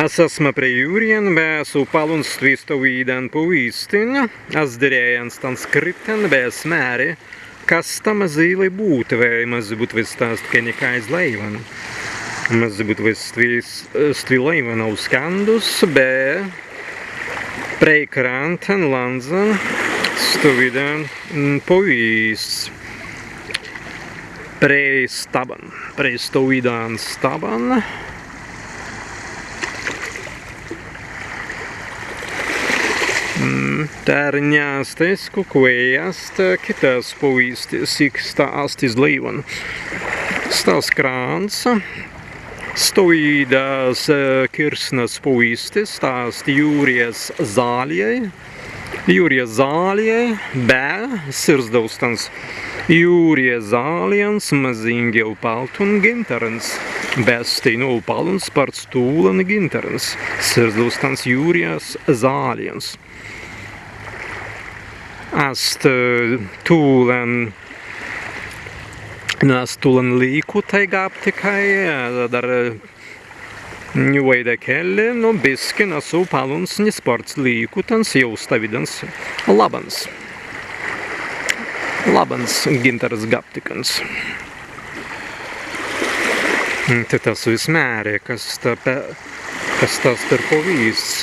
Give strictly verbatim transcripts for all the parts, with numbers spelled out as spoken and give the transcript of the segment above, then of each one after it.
As asma prei jūrjan, be Saupalluns stwi stawīdan pawīstin, as dirēi en stan skrittan, be as mēri, kas sta mazīlai būtwei, mazzi būtwei sta ast ka nika iz laiwan. Mazzi būtwei stwi, stwi laiwan auskandus, be prei krantan lānzan stawīdan, mm, pawīsts. Prei stabban, prei stawīdan stabban. Mm, tēr ni ast aīsku, kwēi ast kitas pawīstis, ik sta ast iz laiwan. Stas krānts. Stawīdas, e, kīrsnas pawīstis, sta ast jūrjas zāljai. Jūrjas zāljai, be sirzdau stans jūrjas zāljans mazīngi aupaltun gintarans, be stēi nu aupalluns spārts tūlan gintarans, sirzdau stans jūrjas zāljans. Ast, e, tūlan, na, ast tūlan līkutai gabtikai, e, adder, e, ni waīda kelli, nu, biskin as aupalluns ni spārts līkutans, jāu stawīdans labbans. Labbans gintars gabtikans. Tēt as wis mēri, kas sta pe-, kas stas per pawīsts.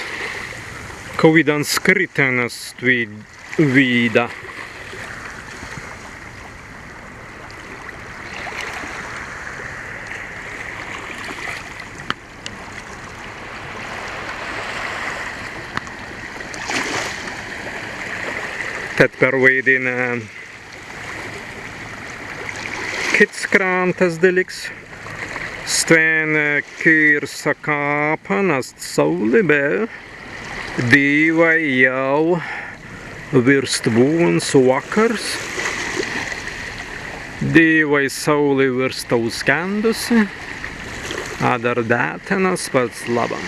Kawīdan skrittan as stwi wīda. Tēt perwaidinna kits krantas delīks. Stwen, e, kīrsa kāpan ast saūli, be dēiwai jāu wīrst būwuns wakkars. Dēiwai saūli wīrst auskāndusi. Adder dātenas pats labban.